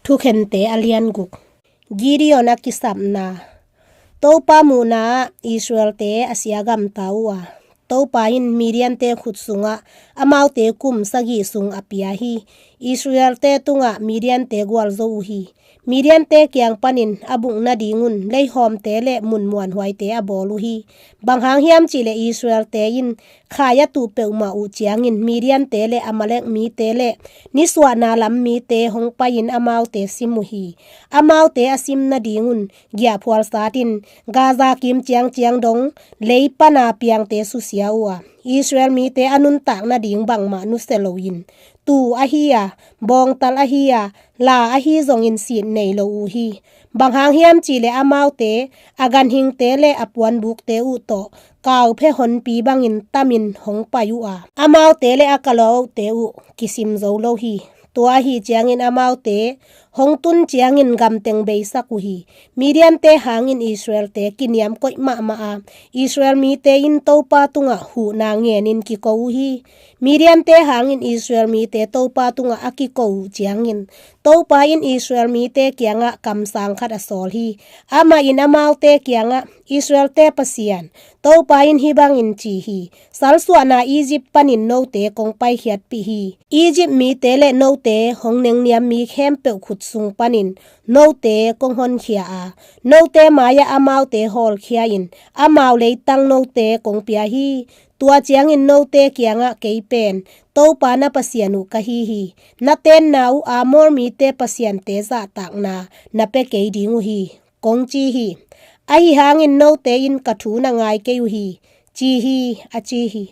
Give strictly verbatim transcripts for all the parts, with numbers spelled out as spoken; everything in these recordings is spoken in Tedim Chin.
Thukhente a lian guk. Gideon a kisapna. Topa muhna ah Israelte a siagamta uh a, Topa in Midiante khut sungah amaute kum sagih sung a pia hi. Israelte tungah Midiante gualzo uh hi. Midiante kiang panin a buk nadingun leihawmte le mun muanhuaite a bawl uh hi. Bang hang hiam cihleh Israelte in khai a tuh peuhmah uh ciangin Midiante le Amalek mite le nisuahna lam mite hong pai-in amaute sim uh hi. Amaute a sim nadingun giahphual satin Gaza kim ciangciang dong lei pana piangte susia uh a, Israel mite a nuntak nading bangmah nusia loin, tuu ahi a, bawngtal ahi a, la ahi zongin sit nei lo uh hi. Bang hang hiam cihleh amaute a ganhingte le a puanbukte uh tawh kauphe honpi bangin tamin hong pai uh a, amaute le a kalaute uh kisim zo lo hi. Tua ahi ciangin amaute hong tun ciangin gamteng beisak uh hi. Midiante hangin Israelte kiniam koih mahmah a, Israel mite in Topa tungah huhna ngenin kiko uh hi. Midiante hangin Israel mite Topa tungah a kiko uh ciangin Topa in Israel mite kiangah kamsang khat a sawl hi. Amah in amaute kiangah, Israelte Pasian Topa in hih bangin ci hi: Salsuahna Egypt panin note kong paikhiatpih hi. Egypt mite le note hong nengniam mi khempeuh khut sung panin note kong honkhia a, note mai-ah amaute hawlkhia-in amau leitang note kong pia hi. Tua ciangin note kiangah kei pen Topa na Pasian uh ka hi hi. Na tenna uh Amor mite pasiante zahtakna na pia kei ding uh hi, kong ci hi. Ahi hangin note in ka thu na ngai kei uh hi, ci hi, a ci hi.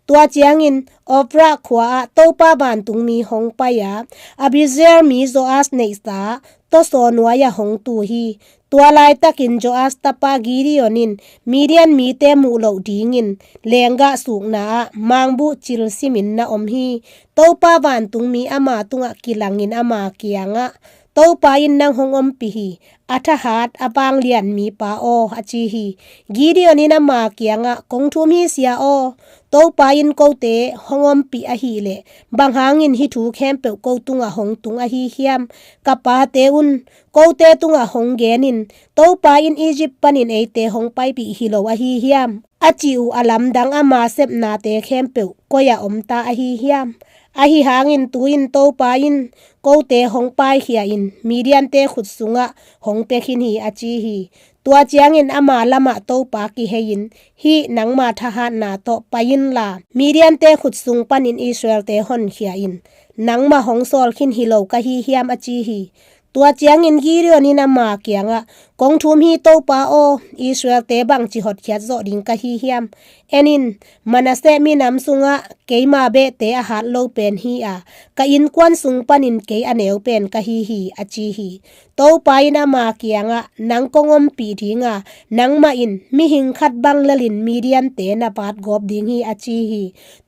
Tua ciangin Ophrah khua-ah Topa vantungmi hong pai a, Abiezer mi Joas neihsa tawsaw nuai-ah hong tu hi. Tua laitakin Joas tapa Gideon in Midian mite muh loh dingin lenggah sukna-ah mangbuh cil simin na om hi. Topa vantungmi ama tungah kilangin ama kiangah, Topa in nang hong ompih hi. A thahat a vanglian mipa aw, a ci hi. Gideon in ama kiangah, kong thum hi sia aw. Topa in kote hong ompih ahih leh bang hangin hih thu khempeuh ko tungah hong tung ahi hiam? Ka pate un, kote tungah hong genin, Topa in Egypt panin eite hong paipih hi lo ahi hiam, a cih uh a lamdang ama sepnate khempeuh koi-ah om ta ahi hiam? Ahi hangin tu-in Topa in kote hong paikhia-in Midiante khut sungah hong pia khin hi, a ci hi. Tua ciangin ama lamah Topa kihei-in, hih nangma thahatna tawh pai inla, Midiante khut sung panin Israelte honkhia in, nangmah hong sawl khin hi lo ka hi hiam, a ci hi. Tua ciangin Gideon in ama kiangah, kong thum hi Topa aw, Israelte bangci hotkhiat zawh ding ka hi hiam? En in, Manasseh minam sungah keima behte a hat lo pen hi a, ka innkuan sung panin kei a neu pen ka hi hi, a ci hi. Topa in ama kiangah, nang kong ompih ding a, nangmah in mihing khat bang lelin Midiante na vatgawp ding hi, a ci hi.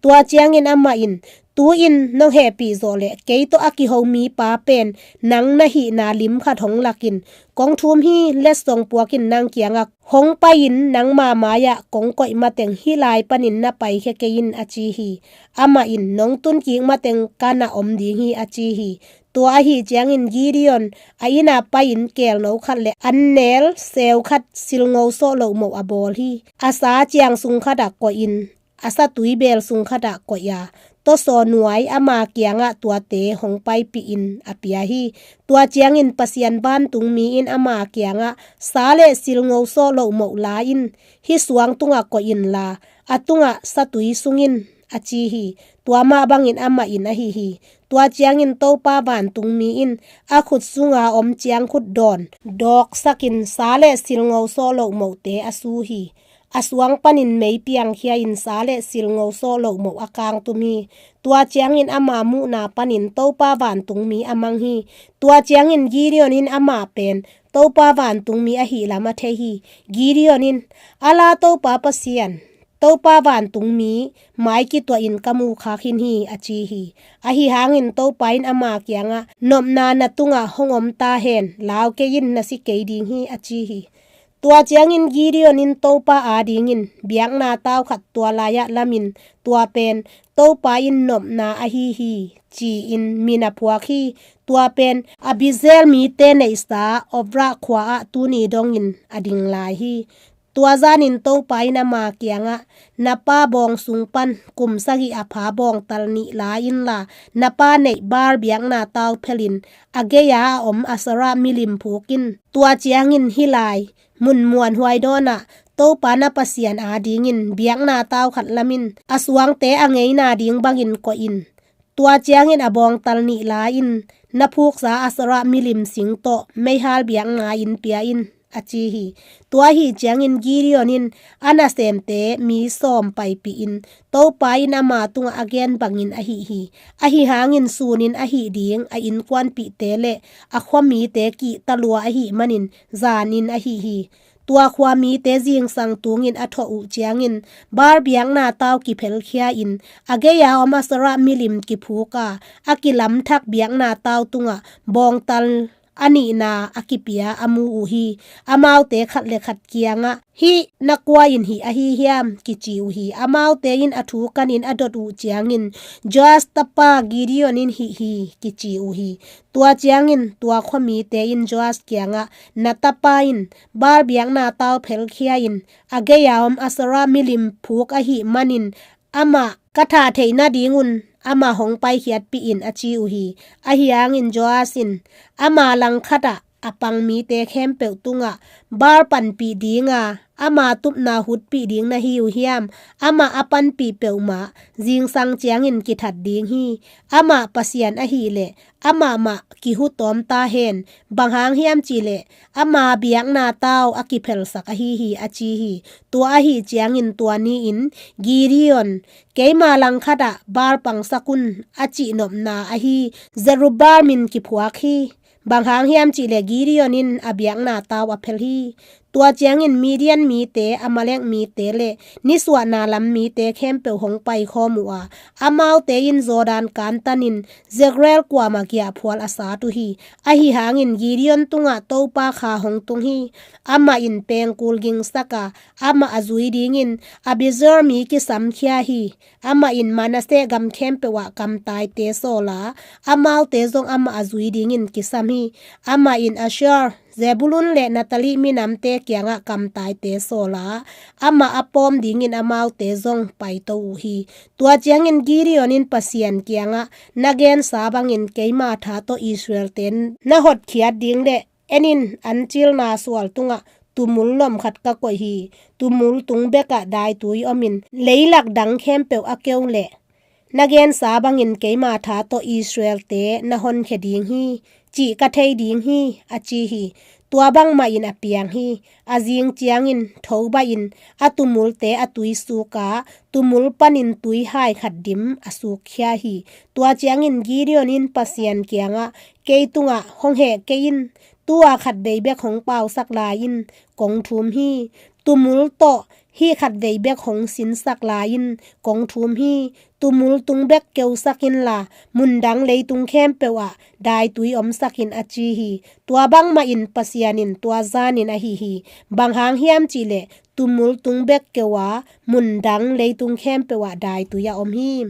Tua ciangin amah in, tu-in nong hehpih zawh leh kei tawh a kiho mipa pen nang na hihna lim khat hong lakin, kong thum hi, letsong puakin nang kiangah hong pai-in nangma mai-ah kong koih mateng hih lai panin na paikhia kei in, a ci hi. Amah in, nong tunkik mateng ka na om ding hi, a ci hi. Tua ahi ciangin Gideon a inn-a pai-in keelno khat le annel seu khat silngo sawh loh moh a bawl hi. A sa ciang sung khatah koihin, a satui beel sung khatah koih a, tawsaw nuai ama kiangah tuate hong paipihin a pia hi. Tua ciangin Pasian vantungmi in ama kiangah, sa le silngo sawh loh moh la in, hih suang tungah koih inla, a tungah satui sung in, a ci hi. Tua mah bangin amah in ahi hi. Tua ciangin Topa vantungmi in a khut sunga om ciangkhut dawn dawksakin sa le silngo sawh loh mohte a su hi. A suang panin mei piangkhia-in sa le silngo sawh loh moh a kangtum hi. Tua ciangin ama muhna panin Topa vantungmi a mang hi. Tua ciangin Gideon in amah pen Topa vantungmi ahih lam a thei hi. Gideon in, a la Topa Pasian, Topa vantungmi mai kituahin ka mu kha khin hi, a ci hi. Ahi hangin Topa in ama kiangah, nopna na tungah hong om ta hen, lau kei in, na si kei ding hi, a ci hi. Tua ciangin Gideon in Topa adingin biakna tau khat tua lai-ah lamin, tua pen Topa in nopna ahi hi, ci-in min a phuak hi. Tua pen Abizel mite neihsa Ophrah khua-ah tuni dongin a ding lai hi. Tua zanin Topa in ama kiangah, na pa bawng sung pan kum sagih a pha bawngtal nih la inla, na pa neih Baal biakna tau phelin, a gei-a a om Asherah milim phuk in. Tua ciangin hih lai mun muanhuai dawnah Topa na Pasian adingin biakna tau khat lamin, a suangte a ngeina ding bangin koih in. Tua ciangin a bawngtal nih la-in, na phuksa Asherah milim sing tawh meihal biakna-in pia in, a ci hi. Tua ahi ciangin Gideon in a nasemte mi sawm paipih in, Topa in ama tungah a gen bangin a hih hi. Ahi hangin sunin a hih ding a innkuanpihte le a khuamite kihta lua ahih manin zanin a hih hi. Tua khua mite zingsang tungin a thawh uh ciangin, Baal biakna tau kiphelkhia in, a gei-a om Asherah milim kiphuk a, a kilamthak biakna tau tungah bawngtal a nihna a kipia a mu uh hi. Amaute khat le khat kiangah, hih na kua in hih ahi hiam, kici uh hi. Amaute in a thu kanin a dot uh ciangin, Joas tapa Gideon in hih hi, kici uh hi. Tua ciangin tua khuamite in Joas kiangah, na tapa in Baal biakna tau phelkhia in, a gei-a om Asherah milim phuk ahih manin, amah ka thah theih nadingun amah hong paikhiatpih in, a ci uh hi. Ahi hangin Joas in, ama langkhatah a pang mite khempeuh tungah, Baal panpih dinga ama tupna hutpih ding na hi uh hiam? Amah a panpih peuhmah zingsang ciangin kithat ding hi. Amah Pasian ahih leh amah mah kihu tawm ta hen. Bang hang hiam cihleh ama biakna tau a kiphelsak ahi hi, a ci hi. Tua ahi ciangin tua ni-in Gideon, keima langkhatah Baal pangsak un, a cihnopna ahi Jerubbaal min kiphuak hi. Bang hang hiam cihleh Gideon in a biakna tau a phel hi. Tua ciangin Midian mite, Amalek mite le nisuahna lam mite khempeuh hong paikhawm uh a, amaute in Jordan kantanin Jezreel kuamah giahphual a sat uh hi. Ahi hangin Gideon tungah Topa kha hong tung hi. Amah in pengkul gingsak a, amah a zui dingin Abiezer mi kisamkhia hi. Amah in Manasseh gam khempeuh ah kamtaite sawl a, amaute zong amah a zui dingin kisam hi. Amah in Asher, Zebulun le Naphtali minamte kiangah kamtaite sawl a, amah a pawm dingin amaute zong paito uh hi. Tua ciangin Gideon in Pasian kiangah, na gensa bangin keima tha tawh Israel-te na hotkhiat ding le, en in, an cilna sual tungah tumul lom khat ka koih hi. Tumul tung bekah daitui omin, leilak dang khempeuh a keu leh, na gensa bangin keima tha tawh Israel-te na honkhia ding hi, cih ka thei ding hi, a ci hi. Tua bangmah in a piang hi. A zing ciangin tho baih in a tumulte a tui suk a, tumul panin tuihai khat dim a sukkhia hi. Tua ciangin Gideon in Pasian kiangah, kei tungah hong heh kei in, tu-a khatvei bek hong pausak lai in, kong thum hi. Tumul tawh hih khatvei bek hong sinsak lai in, kong thum hi. Tumul tung bek keusak inla, mundang leitung khempeuh ah daitui omsak in, a ci hi. Tua bangmah in Pasian in tua zanin a hih hi. Bang hang hiam cihleh tumul tung bek keu a, mundang leitung khempeuh ah daitui a om hi.